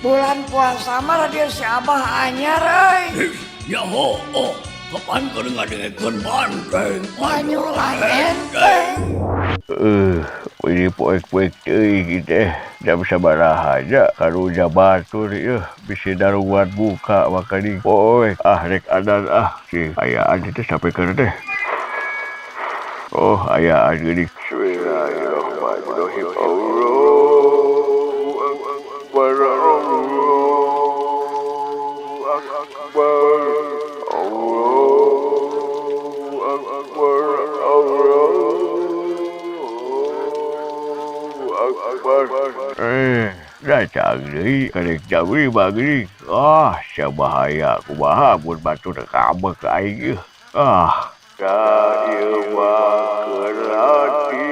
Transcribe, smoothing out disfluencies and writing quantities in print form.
Bulan puasa mah radio si Abah anyar euy. Ya ho, oh, kapan keur ngadengekeun banteng? Banyulan enteng. Ini poek-poek teuing teh. Jam sabaraha nya karunya batur ieu bisi daruan buka makaning poek. Ah, rek adan ah si ayaan teh sampai keur teh. Oh, ayaan geuning. Bismillahirrahmanirrahim. Allahu akbar. Allahu akbar. Allahu akbar. Allahu akbar. Datang deui karek jam 5 geuning. Ah, sia bahaya kumaha mun batur ngambek ka aing ieu. Ah, da ieu mah keur latihan.